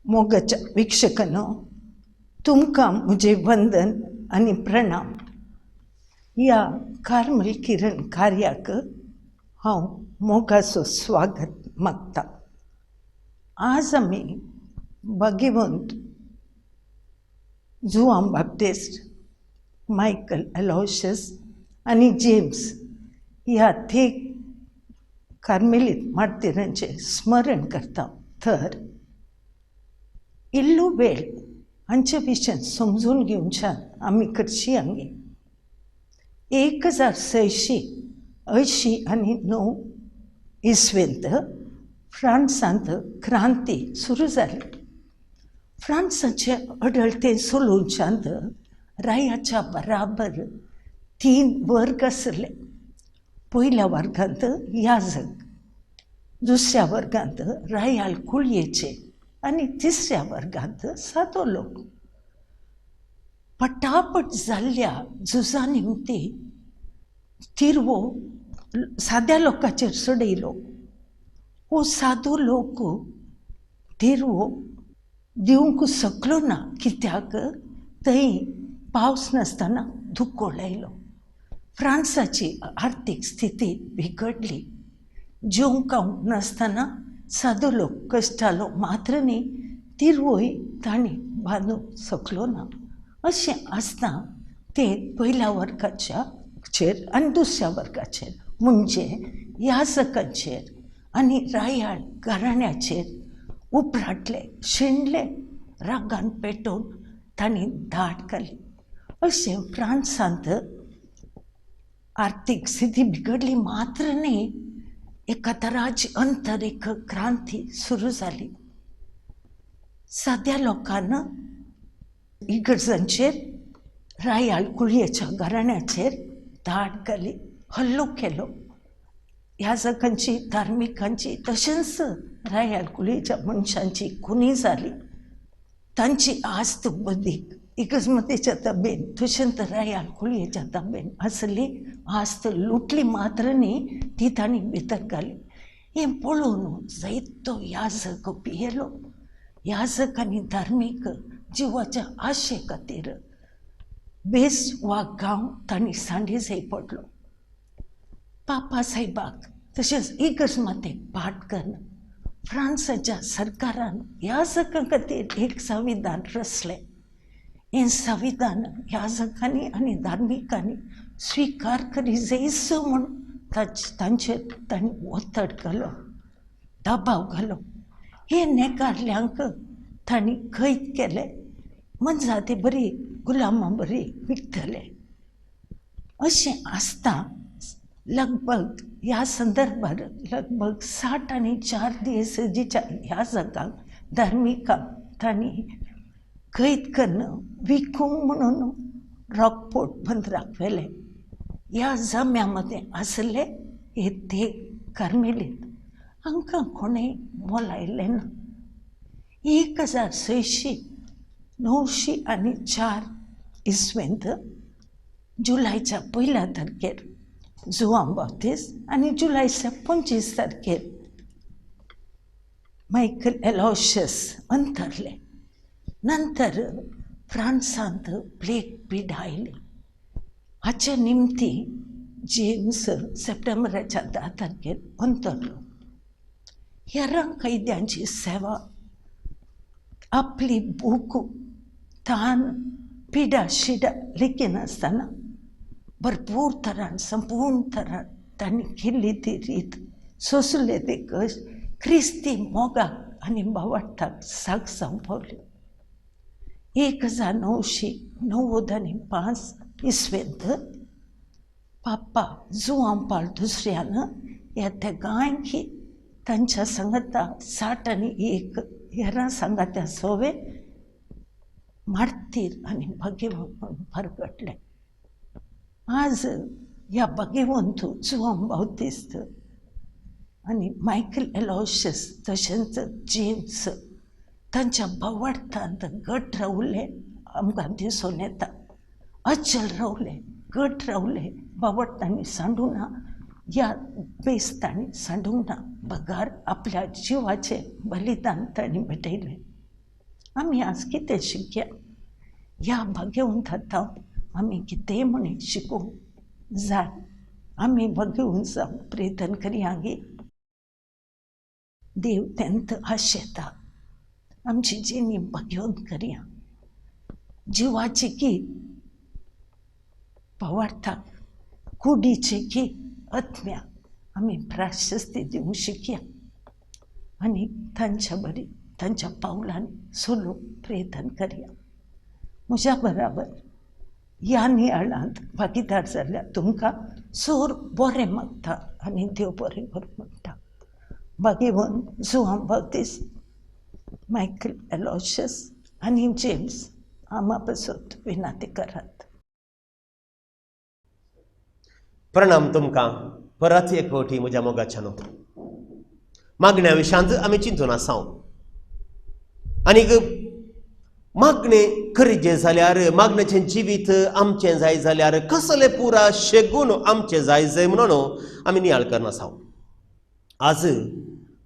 मोगाच्या वीक्षकांनो, तुमकां म्हजें वंदन आनी प्रणाम. ह्या कार्मल किरण कार्याक हांव मोगाचो स्वागत मागता. आज आमी भाग्यवंत जुआंव बाप्टिस्ट, मायकल एलोशियस आनी जेम्स ह्या थेक कार्मेलीत मार्तिरांचें स्मरण करता. तर इल्लो वेळ हांचे विशय समजून घेवच्यान आमी करची आमगे. 1689 इसवेंत फ्रांसांत क्रांती सुरू जाली. फ्रांसाचे अडळते सोलोवच्यांत रायाच्या बराबर 3 वर्ग आसले. पयल्या वर्गांत याजक, दुसऱ्या वर्गांत रायाल कुळयेचे आनी तिसऱ्या वर्गांत सादो लोक. पटापट जाल्ल्या झुजा निमती तिरवो साद्या लोकांचेर चडयलो. हो सादो लोक तिरवो दिवंक शकलो ना, कित्याक थंय पावस नासतना दुकोळ आयलो. फ्रांसाची आर्थीक स्थिती बिगडली. जेवंक खावंक नासतना सादो लोक कश्टालो मात्र न्ही, तिरवोय तांणी बांदूंक शकलो ना. अशें आसतना ते पयल्या वर्गाच्या चेर आनी दुसऱ्या वर्गाचेर म्हणजे याजकांचेर आनी रायाळ घराण्याचेर उपराटले, शेणले, रागान पेटोवन तांणी धाड घाली. अशें फ्रांसांत आर्थीक स्थिती बिगडली मात्र न्ही, एका तराची अंतर एक क्रांती सुरू जाली. साद्या लोकांना इगर्जांचेर, रायाळ कुळयेच्या घराण्याचेर धाड घाली, हल्लो केलो. याजकांची, धार्मिकांची तशेंच रायाळ कुळयेच्या मनशांची खुनी जाली. तांची आस्त बदीक इगर्जमतेच्या ताबेन तशेंच रायाळ कुळयेच्या ताबेन आसली आस्त लुटली मात्र न्ही, ती तांणी भितर घाली. हें पळोवन जायतो याजक भियेलो. याजक आनी धार्मीक जिवाच्या आशे खातीर बेस वा गांव तांणी सांडी जाय पडलो. पापा साहेबाक तशेंच इगर्ज मातेक पाठ करून फ्रांसाच्या सरकारान याजकां खातीर एक संविधान रचलें. हें संविधान याजकांनी आनी धार्मिकांनी स्विकार करी जायसो म्हूण तांचेर तांणी ओतड घालो, दबाव घालो. हे नेकारल्यांक तांणी कैद केले, मनजाती बरी गुलामां बरी विकतले. अशें आसता लगभग ह्या संदर्भार लगभग 64 दियेसजीच्या ह्या जगाक धार्मिकांक तांणी कैद करून विकूंक म्हणून रॉकपोर्ट बंदराक व्हेले. ह्या जम्या मदें आसले हे ते कार्मेलीत, हांकां कोणें मोलायलें ना. 1694 इसवेंत जुलयच्या 1 तारखेर जुआंव बाप्तिस्त आनी जुलयच्या 25 तारखेर मायकल एलोशियस अंतरले. नंतर फ्रांसांत प्लेग पिडा आयली. हाचे निमती जेम्स सप्टेंबराच्या 10 तारखेर अंतरलो. हेरां कैद्यांची सेवा, आपली भूक, तान, पिडा शिडा लेखिनासतना भरपूर तरान, संपूर्ण तरान तांणी केल्ली ती रीत, सोंसले ते कश्ट क्रिस्ती मोगाक आनी भावार्थाक साक जावंक पावली. 1995 इसवेंत पापा जुआंव पाल दुसऱ्यान ह्या तेगांयकी तांच्या सांगाता 61 हेरां सांगात्या सोवे मार्तीर आनी भाग्यवंत म्हूण परगटले. आज ह्या भाग्यवंत जुआंव बाप्तिस्त आनी मायकल एलोशियस तशेंच जेम्स तांच्या भावार्थांत घट रावले आमकां दिसून येता. अचल रावले, घट रावले, भावार्थ तांणी सांडूंक ना, ह्या बेस तांणी सांडूंक ना, बगार आपल्या जिवाचें बलिदान तांणी भेटयलें. आमी आज कितें शिकया? ह्या भाग्यवंता आमी कितेंय म्हूण शिकूंक जाय. आमी भाग्यवंत जावंक प्रयत्न करया गे. देव तेंत आशेता आमची जिणी भाग्यवंत करया. जिवाची की भावार्थाक, कुडीची की आत्म्याक आमी प्राशस्ती दिवंक शिकया आनी तांच्या बरी तांच्या पावलान चलूंक प्रयत्न करया. म्हज्या बराबर ह्या नियाळांत भागीदार जाल्यार तुमकां चड बरें मागता आनी देव बरें करूं म्हणटा. भाग्यवंत जुआंव बावतीस्त, मायकल एलोशियस आनी जेम्स आमा पासत विनंती करात. प्रणाम तुमकां परत एक फावटी म्हज्या मोगाच्यानो. मागण्या विशांत आमी चिंतून आसा आनीक मागणें करीजे जाल्यार, मागण्याचें जिवीत आमचें जाय जाल्यार कसले पुरा शेगून आमचें जाय जाय म्हणून आमी नियाळ करना. आज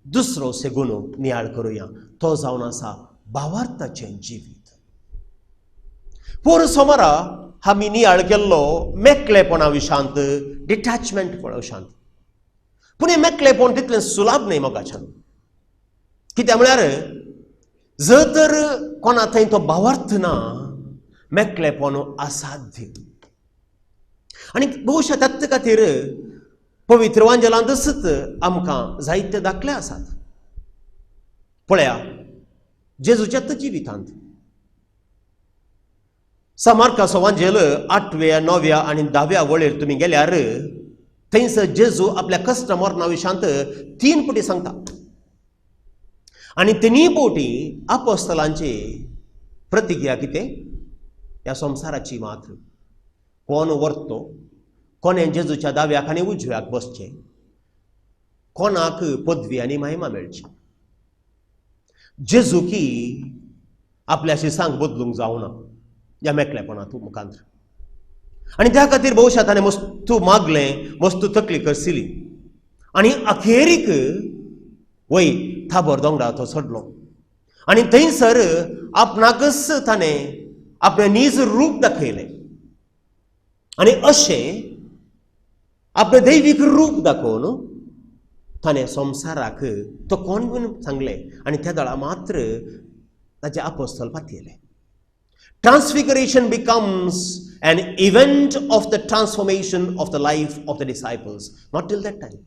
दुसरो सेगून नियाळ करुया, तो जावन आसा भावार्थाचें जिवीत. पोर सोमारा आमी नियाळ केल्लो मेकळेपणा विशांत, डिटॅचमेंटपणा विशांत. पूण हें मेकळेपण तितलें सुलाभ न्हय मोगाच्यान. कित्याक म्हळ्यार जर तर कोणा थंय तो भावार्थ ना, मेकळेपण असाध्य. आनी बहुशा त्याच खातीर पवित्र वांजेलांतच आमकां जायते दाखले आसात. पळया जेजूच्याच जिवितांत सामार्काचो वांजेल 8व्या 9व्या आनी 10व्या वळेर तुमी गेल्यार थंयसर जेजू आपल्या कश्ट मरणा विशांत 3 फावटी सांगता आनी तिनूय फावटी आपोस्तलांची प्रतिक्रिया कितें? ह्या संवसाराची मात्र. कोण व्हरतो, कोणें जेजूच्या दाव्याक आनी उजव्याक बसचें, कोणाक पदवी आनी महिमा मेळची. जेजू की आपल्या शिसांक बदलूंक जावना ह्या मेकळेपणांत मुखांत. आनी त्या खातीर भोवशा ताणें मस्तू मागलें, मस्तू तकली करसिली आनी अखेरीक वय थाबर दोंगरा तो चडलो आनी थंयसर आपणाकच ताणें आपलें नीज रूप दाखयलें आनी अशें आपलें दैवीक रूप दाखोवन ताणें संवसाराक तो कोण म्हूण सांगलें आनी त्या दळा मात्र ताचे आपोस्तल पातयेलें. Transfiguration becomes an event of the transformation of the life of the disciples, not till that time.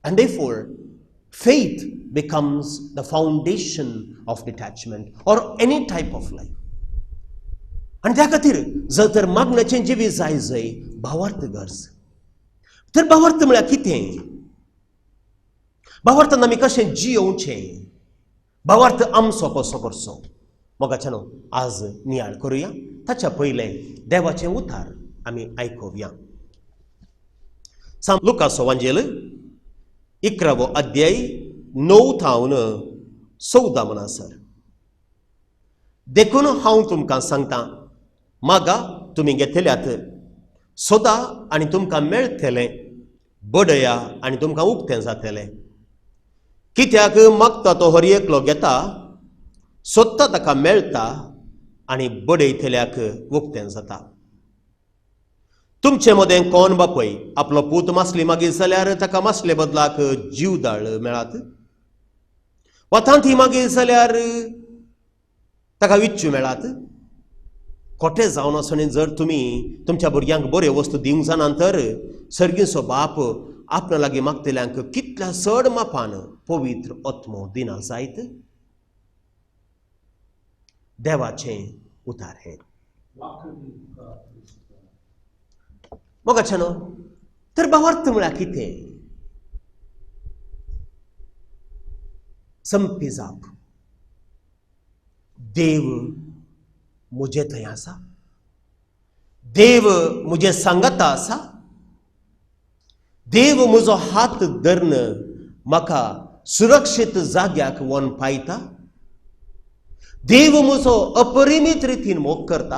And therefore, faith becomes the foundation of detachment or any type of life. आनी त्या खातीर जर तर मागण्याचें जिवीत जाय जय भावार्थ गरज. तर भावार्थ म्हळ्यार कितें? भावार्थान आमी कशें जियोवचें? भावार्थ आमचो कसो करचो? मोगाच्यानो आज नियाळ करुया. ताच्या पयलें देवाचें उतार आमी आयकुया. सांत लुकासो वांजेल 11वो अध्याय 9 थावन 14 म्हणसर. देखून हांव तुमकां सांगता, मागा तुमी घेतल्यात, सोदा आनी तुमकां मेळटलें, बडया आनी तुमकां उक्तें जातलें. कित्याक मागता तो हर एकलो घेता, सोदता ताका मेळटा आनी बडयतल्याक उक्तें जाता. तुमचे मदें कोण बापय आपलो पूत मासली मागीर जाल्यार ताका मासले बदलाक जीवदाळ मेळात, वा तांती मागीर जाल्यार ताका विच्चू मेळात? खोटे जावन आसून जर तुमी तुमच्या भुरग्यांक बऱ्यो वस्तू दिवंक जाणा तर सर्गीचो बाप आपणा लागीं मागतल्यांक कितल्या चड मापान पवित्र आत्मो दिना जायत. देवाचें उतार हें. मोगाच्यानो, तर भावार्थ म्हळ्यार कितें? संपी जाप, देव म्हजे थंय आसा, देव म्हजे सांगाता आसा, देव म्हजो हात धरून म्हाका सुरक्षीत जाग्याक व्हरून पायता, देव म्हजो अपरिमीत रितीन मोग करता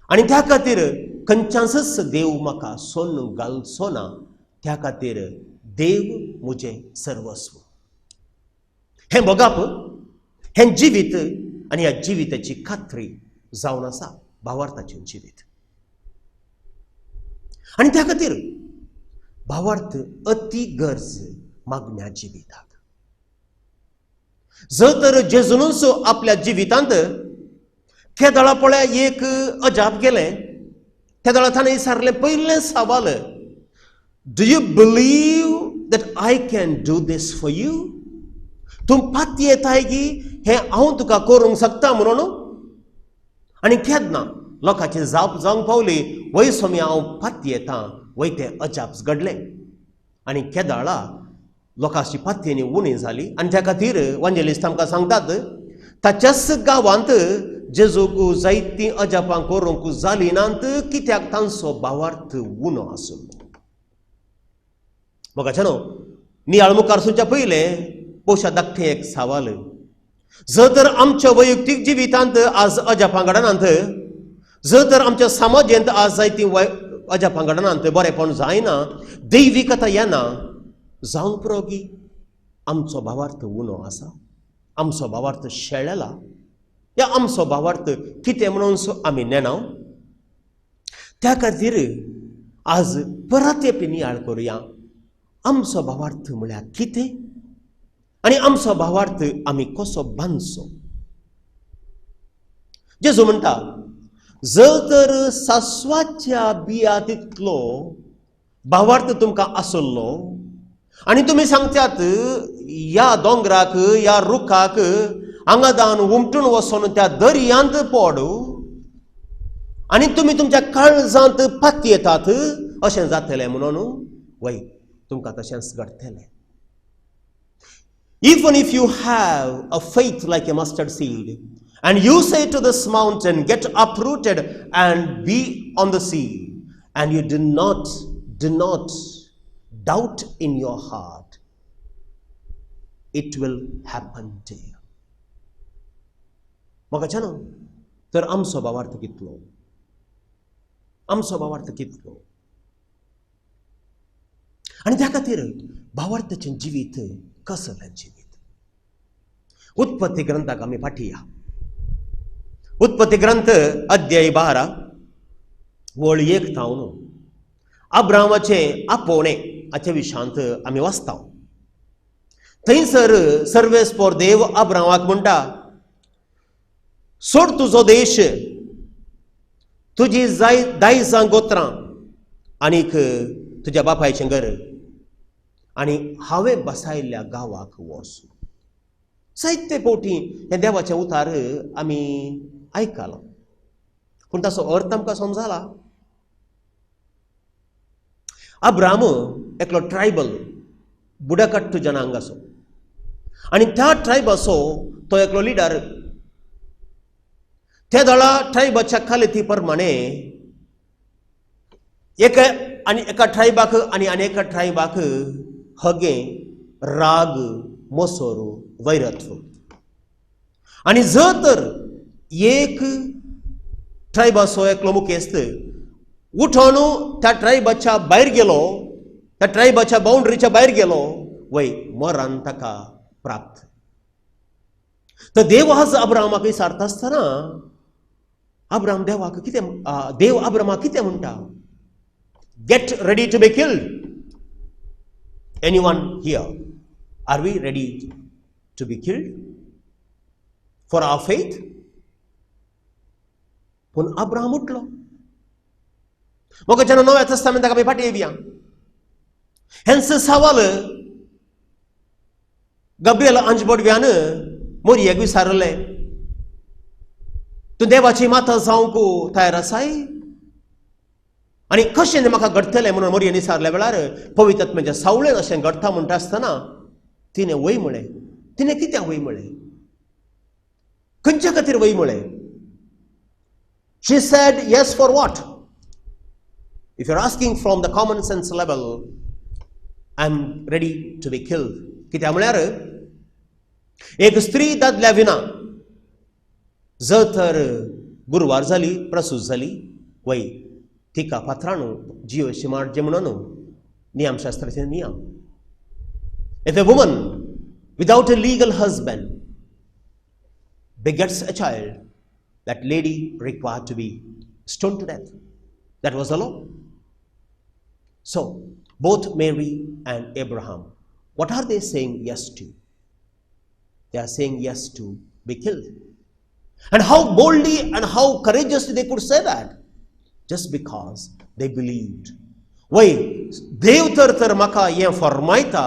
आनी त्या खातीर खंयच्यानच देव म्हाका सोडून घालचो ना. त्या खातीर देव म्हजें सर्वस्व. हें भोगप, हें जिवीत आनी ह्या जिविताची खात्री जावन आसा भावार्थाचें जिवीत. आनी त्या खातीर भावार्थ अती गरज मागण्या जिविताक. जर तर जेजूनच आपल्या जिवितांत केदळा पळया एक अजाप गेलें, तेदळा ताणें विचारलें पयलें सवाल, do you believe that I can do this for you? तूं पातयेताय गी हें हांव तुका करूंक शकता म्हणून? आनी केन्ना लोकांची जाप जावंक पावली, वय स्वामी हांव पातयेतां, वय तें अजाप घडलें. आनी केदाळा लोकांची पातयेनी उणी जाली. आनी त्या खातीर वांजेलिस्त आमकां सांगतात, ताच्याच गांवांत जेजूक जायतीं अजापां करूंक जालीं नात, कित्याक तांचो भावार्थ उणो आसलो. मोगाच्यानो, नियाळ मुखार सुच्या पयलें पोशा धाकटें एक सवाल, जर तर आमच्या वैयक्तीक जिवितांत आज अजापां घडनात, जर तर आमच्या समाजेंत आज जायतीं अजापां घडनात, बरेंपण जायना, दैविकता येना, जावंक पुरो गी आमचो भावार्थ उणो आसा, आमचो भावार्थ शेळेला, या आमचो भावार्थ कितें म्हणून सो आमी नेणाव. त्या खातीर आज परत एक नियाळ करुया, आमचो भावार्थ म्हळ्यार कितें आनी आमचो भावार्थ आमी कसो बांदचो. जेजू म्हणटा, जर तर सासवाच्या बिया तितलो भावार्थ तुमकां आसलो आनी तुमी सांगतात ह्या दोंगराक ह्या रुखाक हांगा उमटून वचून त्या दर्यांत पड, आनी तुमी तुमच्या काळजांत पातयेतात, अशें जातलें म्हणून, वय तुमकां तशेंच घडटलें. Even if you have a faith like a mustard seed, and you say to this mountain, get uprooted and be on the sea, and you do not doubt in your heart, it will happen to you. मोगाच्यानो, तर आमचो भावार्थ कितलो, आमचो भावार्थ कितलो? आनी त्या खातीर भावार्थाचें जिवीत कसलें जिवीत? उत्पत्ती ग्रंथाक आमी फाटी या. उत्पत्ती ग्रंथ अध्याय 12 वळ 1 थावन अब्रामाचें आपोवणें हाचे विशांत आमी वाचता. थंयसर सर्वेस्पोर देव अब्रामाक म्हणटा, सोड तुजो देश, तुजी जाय दायजां गोत्रां आनीक तुज्या बापायचें घर, आनी हांवें बसायल्ल्या गांवाक वच. जायते फावटी हें देवाचें उतार आमी आयकलां, पूण ताचो अर्थ आमकां समजला? अब्राम एकलो ट्रायबल बुडाकट्टू जनांग आसो आनी त्या ट्रायबाचो तो एकलो लिडर. त्या दळा ट्रायबाच्या कालेती प्रमाणे एका आनी एका ट्रायबाक आनी आनी एका ट्रायबाक हगे राग मोसोर वैरत्व. आनी जर तर एक ट्रायबाचो एकलो मुखेस्त उठोन त्या ट्रायबाच्या भायर गेलो, त्या ट्रायबाच्या बाउंड्रीच्या भायर गेलो, वय मरण ताका प्राप्त. तर देव आज अब्रामाक विचारता आसतना अब्राम देवाक कितें, देव अब्रामाक कितें म्हणटा? Get ready to be killed. Anyone here, are we ready to be killed for our faith? पूण अब्राम उठलो. मोगाच्यानो, नव्या तस्तामेंताक आमी फाटीं येवया. हेंच सवाल गब्रियल अंजबोडव्यान मोरयेक विचारलें, तूं देवाची माता जावंक तयार आसाय? आनी कशें म्हाका घडटलें म्हणून मोरयेन विचारल्या वेळार पवित्र आत्म्याच्या सावळेन अशें घडटा म्हणटा आसतना तिणें वय म्हळें. तिणें कित्याक वय म्हळें? खंयच्या खातीर वय म्हळें? She said yes for what? If you're asking from the common sense level, I'm ready to be killed. कित्याक म्हळ्यार एक स्त्री दादल्या विना जर तर गुरवार जाली, प्रसूत जाली, वय तिका फातरान जियोशी मारचें म्हणून नियमशास्त्राचे नियम. If a woman without a legal husband begets a child, that lady required to be stoned to death. That was the law. So both Mary and Abraham, what are they saying yes to? They are saying yes to be killed. And how boldly and how courageously they could say that? Just because they believed. वय, देव तर तर म्हाका हें फरमायता,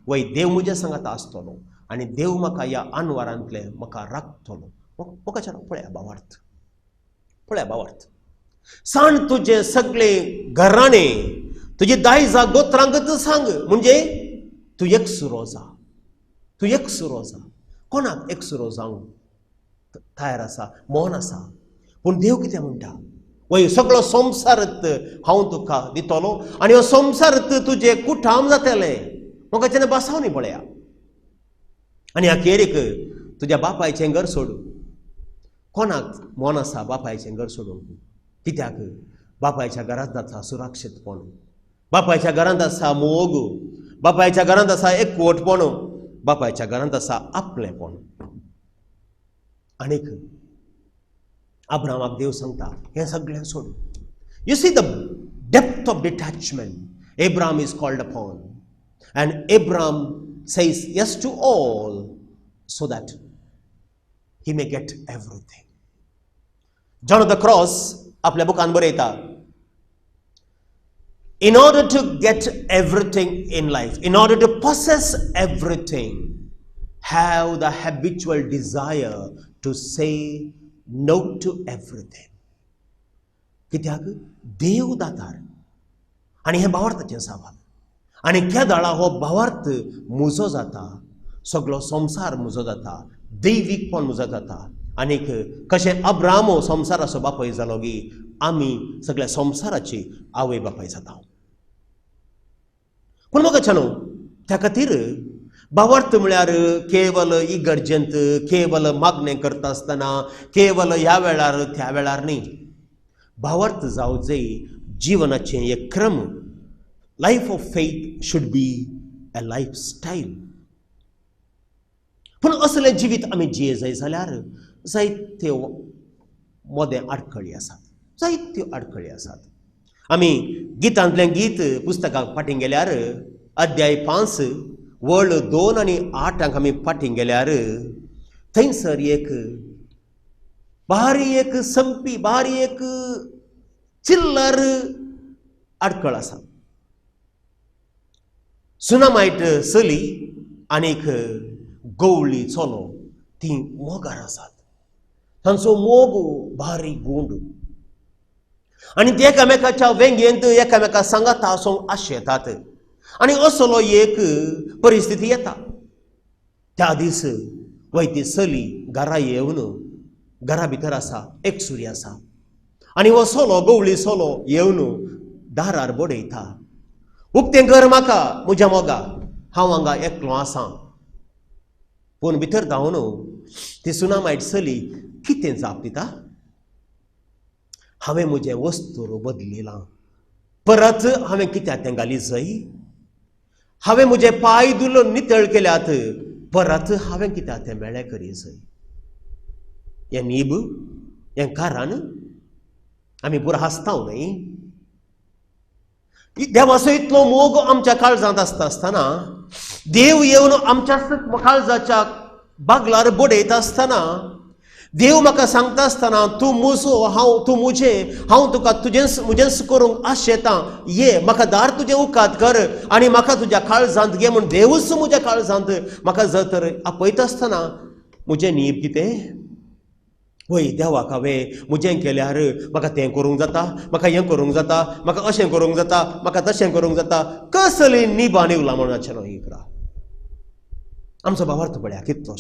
वय, देव म्हज्या सांगात आसतलो आनी देव म्हाका ह्या अनवारांतलें म्हाका राखतलो. म्हाका पळया भावार्थ, पळया भावार्थ. सांग तुजें सगळें घराणें, तुजी दायजा गोत्रांकच सांग, म्हणजे तूं एकसुरो जा, तूं एकसुरो जा. कोणाक एकसुरो जावंक तयार आसा, मन आसा? पूण देव कितें म्हणटा? वय, सगळो संवसारत हांव तुका दितलो आनी हो संवसारत तुजें कुठाम जातलें. म्हाका तेन्ना बसाव न्ही पळया. आनी अखेरीक तुज्या बापायचें घर सोड. कोणाक मन आसा बापायचें घर सोडूंक? कित्याक बापायच्या घरांत आसा सुरक्षीतपण, बापायच्या घरांत आसा मोग, बापायच्या घरांत आसा एकवटपण, बापायच्या घरांत आसा आपलेपण. आनीक अब्रामाक देव सांगता हें सगळें सोड. You see the depth of detachment Abraham is called upon, and Abraham says yes to all so that he may get everything. John of the Cross आपल्या बुकान बरयता, in order to get everything in life, in order to possess everything, have the habitual desire to say no to everything. कित्याक देव दातार. आनी हें भावार्थाचें सवाल. आनी केदाळा हो भावार्थ म्हजो जाता, सगळो संवसार म्हजो जाता, दैवीकपण म्हजो जाता. आनीक कशें अब्राम हो संवसाराचो बापूय जालो गी, आमी सगळ्या संवसाराची आवय बापाय जाता. पूण म्हाका न्हू, त्या खातीर भावार्थ म्हळ्यार केवल इगर्जेंत केवल मागणें करता आसतना, केवल ह्या वेळार त्या वेळार न्ही. भावार्थ जावं जाय जिवनाचें एक क्रम. Life of faith should be a life style. पूण असलें जिवीत आमी जिये जाय जाल्यार जायत्यो मोदें आडखळी आसात, जायत्यो आडखळी आसात. आमी गितांतलें गीत पुस्तकाक फाटीं गेल्यार अध्याय 5 वळ 2 आनी 8 आमी फाटीं गेल्यार थंयसर एक बारी एक संपी बारी एक चिल्लर आडखळ आसा. सुनामायट चली आनीक गवळी चलो ती मोगार आसात. तांचो मोग भारी गुंड आनी ते एकामेकाच्या वेंगेंत एकामेका सांगाता आसूंक आशेतात. आनी असलो एक परिस्थिती येता. त्या दीस वय ती चली घरा येवन घरा भितर आसा, एकसुरी आसा आनी हो सोलो गवळी सोलो येवन दारार बडयता, उक्तें कर म्हाका म्हज्या मोगा, हांव हांगा एकलो आसा. पूण भितर धांवन ती सुनामायट चली कितें जाप दिता? हांवें म्हजें वस्तूर बदलिलां, परत हांवें कित्याक तें घाली जय? हांवें म्हजे पांय धुलो नितळ केल्यात, परत हांवें कित्याक तें मेळ्ळें करी जय? हें नीब, हें कारण आमी पुरो हांसता न्हय? देवाचो इतलो मोग आमच्या काळजांत आसता आसतना, देव येवन आमच्या काळजाच्या बागलार बडयता आसतना, देव म्हाका सांगता आसतना तूं म्हजो, हांव तूं म्हजें, हांव तुका तुजेंच म्हजेंच करूंक आशेतां, ये म्हाका दार तुजें उकात कर आनी म्हाका तुज्या काळजांत घे म्हूण देवूच म्हज्या काळजांत म्हाका जर तर आपयता आसतना म्हजें नीब कितें? वय देवाक हांवें म्हजें केल्यार म्हाका तें करूंक जाता, म्हाका हें करूंक जाता, म्हाका अशें करूंक जाता, म्हाका तशें करूंक जाता. कसली निबां निवला म्हणून न्हय इकरा. आमचो भावार्थ पळया कितलो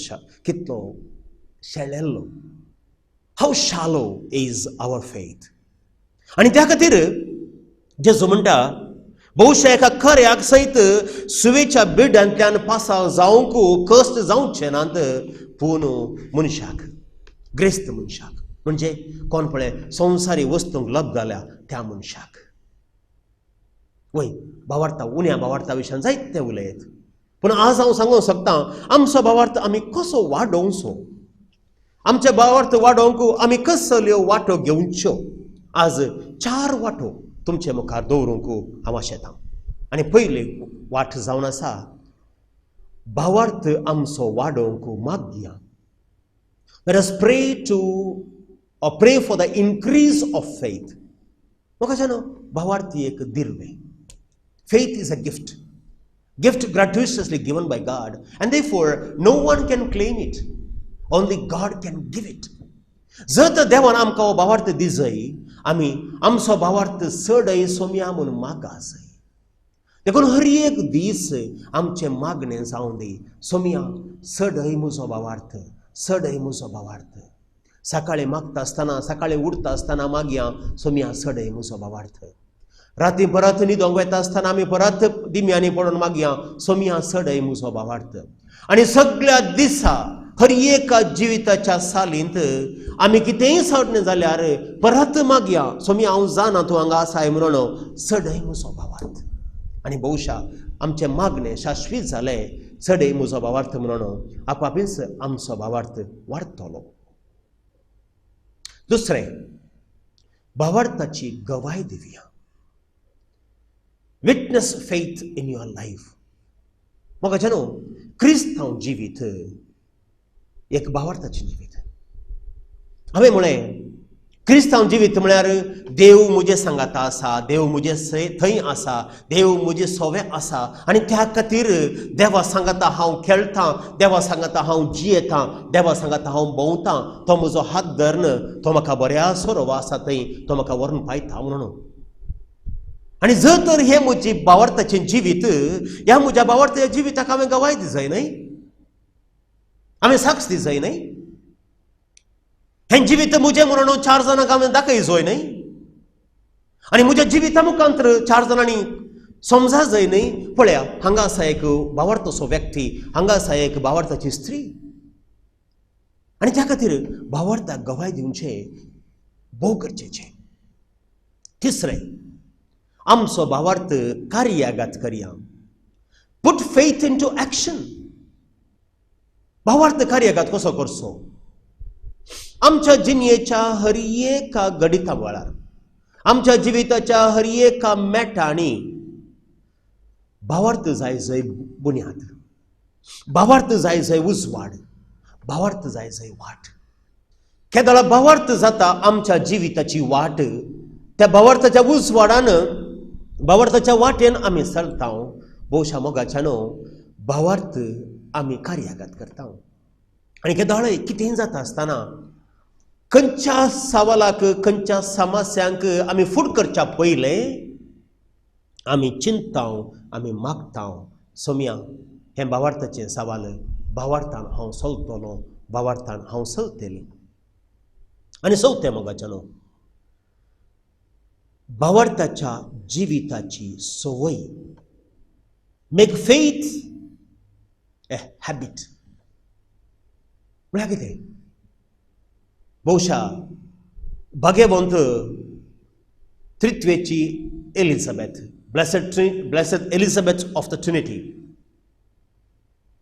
कितलो शेळेल्लो. How shallow is our faith. आनी त्या खातीर जेजू म्हणटा, बहुशा एका खऱ्याक सयत सुवेच्या बिड्यांतल्यान पासाव जावंक कश्ट जावचे नात, पूण मनशाक, ग्रेस्त मनशाक, म्हणजे कोण पळय संवसारी वस्तूंक लब जाल्या त्या मनशाक. वय भावार्था उण्या भावार्था विशयान जायते उलयत, पूण आज हांव सांगूंक शकता आमचो भावार्थ आमी कसो वाडोवचो, आमचे भावार्थ वाडोवंक आमी कसल्यो वाटो घेवच्यो? आज 4 वाटो तुमचे मुखार दवरूंक हांव आशेतां. आनी पयली वाट जावन आसा भावार्थ आमचो वाडोवंक मागया. Let us pray to or pray for the increase of faith. म्हाका न्हू भावार्थ एक दिर्वे. Faith is a gift. Gift gratuitously given by God, and therefore no one can claim it. Only God can give it. जर तर देवान आमकां हो भावार्थ दिजय, आमी आमचो भावार्थ चडय सोमया म्हूण मागा जाय. देखून हर एक दीस आमचें मागणें जावं दी, सोमया चडय म्हजो भावार्थ, चडय म्हजो भावार्थ. सकाळीं मागता आसतना, सकाळीं उठता आसतना मागया, सोमया चडय म्हजो भावार्थ. राती परत न्हिदोंक वता आसतना आमी परत दिम्यांनी पडून मागया, सोमया चडय म्हजो भावार्थ. आनी सगळ्या दिसा हर एका जिविताच्या सालींत आमी कितेंय सोडलें जाल्यार परत मागया, सोमया हांव जाणा तूं हांगा आसाय म्हणून, चडय म्हजो भावार्थ. आनी भोवशा आमचें मागणें शाश्वीत जालें, चडय म्हजो भावार्थ म्हणून आपापीच आमचो भावार्थ वाडटलो. दुसरें, भावार्थाची गवाय दिवया. Witness faith in your life. म्हाका न्हू क्रिस्तांव जिवीत एक भावार्थाचें जिवीत. हांवें म्हळें क्रिस्तांव जिवीत म्हळ्यार देव म्हजे सांगाता आसा, देव म्हजे थंय आसा, देव म्हजे सोवे आसा आनी त्या खातीर देवा सांगाता हांव खेळटां, देवा सांगाता हांव जियेतां, देवा सांगाता हांव भोंवतां, तो म्हजो हात धरून तो म्हाका बऱ्या सोरोवा आसा थंय तो म्हाका व्हरून पायता म्हणून. आनी जर तर हें म्हजी भावार्थाचें जिवीत, ह्या म्हज्या भावार्थाच्या जिविताक हांवें गवाय दिजाय न्हय, हांवें साक्ष दिजाय न्हय, हें जिवीत म्हजें म्हणून 4 जाणांक हांवें दाखय जाय न्हय, आनी म्हज्या जिविता मुखांत 4 जाणांनी समजा जाय न्हय. पळया हांगा आसा एक भावार्थाचो व्यक्ती, हांगा आसा एक भावार्थाची स्त्री. आनी त्या खातीर भावार्थाक गवाय दिवचें भोव गरजेचें. तिसरें, आमचो भावार्थ कार्यागात करया. Put faith into action. भावार्थ कार्यागात कसो करचो? आमच्या जिणेच्या हर एका घडिता वेळार, आमच्या जिविताच्या हर एका मेटांनी भावार्थ जाय जंय बुन्याद, भावार्थ जाय जंय उजवाड, भावार्थ जाय जंय वाट. केदळा भावार्थ जाता आमच्या जिविताची वाट, त्या भावार्थाच्या उजवाडान, भावार्थाच्या वाटेन आमी चलता. भोवशा मोगाच्यानो भावार्थ आमी कार्यागात करता. आनी केदळय कितेंय जाता आसतना खंयच्या सवालाक, खंयच्या समस्यांक आमी फुड करच्या पयलें आमी चिंतता, आमी मागता, सोमया हें भावार्थाचें सवाल, भावार्थान हांव चलतलो, भावार्थान हांव चलतलें. आनी चवथें मोगाच्यानो, भावार्थाच्या जिविताची संवय. Make faith a habit. म्हळ्यार कितें? भोवशा भाग्यवंत त्रित्वेची Elizabeth, blessed Elizabeth of the Trinity,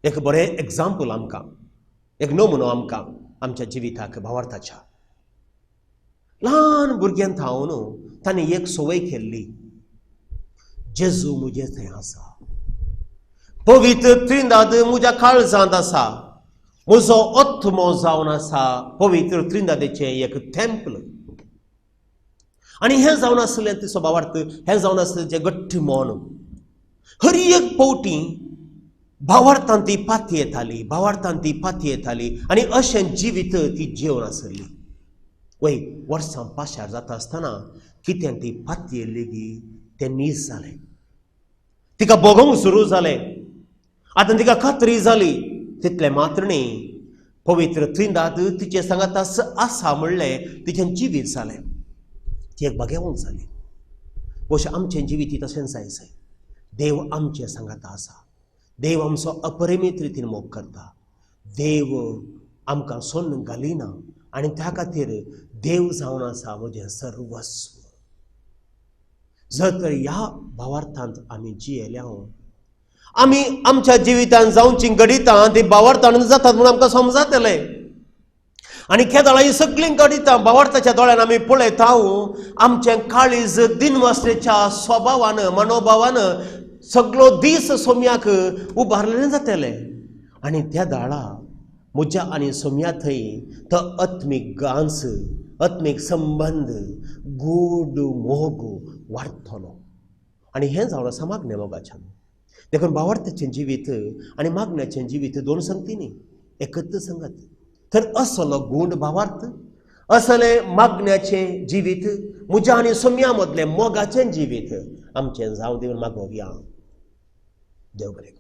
एक बरें एग्जाम्पल आमकां, एक नमुनो आमकां आमच्या जिविताक भावार्थाच्या. ल्हान भुरग्यां थावन ताणें एक संवय केल्ली, जेजू म्हजे थंय आसा, पवित्र त्रिंदाद म्हज्या काळजांत आसा, म्हजो आत्मो जावन आसा पवित्र त्रिंदादेचें एक टेम्पल. आनी हें जावन आसलें तिचो भावार्थ, हें जावन आसलें जें घट्ट मन. हर एक फावटी भावार्थान ती पाती येताली, भावार्थान ती पाती येताली आनी अशें जिवीत ती जेवन आसली. वय वर्सां पाशार जाता आसतना कितें ती पाती येयली तें नीज जालें, तिका भोगोवंक सुरू जालें. आतां तिका खात्री जाली, तितलें मात्र न्ही पवित्र त्रिंदाद तिचे सांगाता आसा म्हणलें तिचें जिवीत जालें, ती एक भाग्यवंत जाली. अशें आमचें जिवीत तशेंच जाय जाय. देव आमचें सांगाता आसा, देव आमचो अपरिमीत रितीन मोग करता, देव आमकां सोन्न घालिना आनी त्या खातीर देव जावन आसा म्हजें सर्वस्व. जर तर ह्या भावार्थांत आमी जियेल्या, आमी आमच्या जिवितांत जावची घडितां ती भावार्थान जातात म्हणून आमकां समजातलें. आनी केदळा ही सगळीं घडितां भावार्थाच्या दोळ्यान आमी पळयता, आमचें काळीज दिनवासनेच्या स्वभावान मनोभावान सगळो दीस सोम्याक उबारलें जातलें. आनी त्या दाळा म्हज्या आनी सोम्या थंय तो आत्मीक गांस, आत्मीक संबंद, गोड मोग वाडटलो. आनी हें जावन आसा मागणें मोगाच्यान. देखून भावार्थाचें जिवीत आनी मागण्याचें जिवीत दोन संगती न्ही, एकच संगत. तर असलो गूण भावार्थ, असलें मागण्याचें जिवीत, म्हज्या आनी सोम्या मदलें मोगाचें जिवीत आमचें जावं दिवन मागोवया. देव बरें.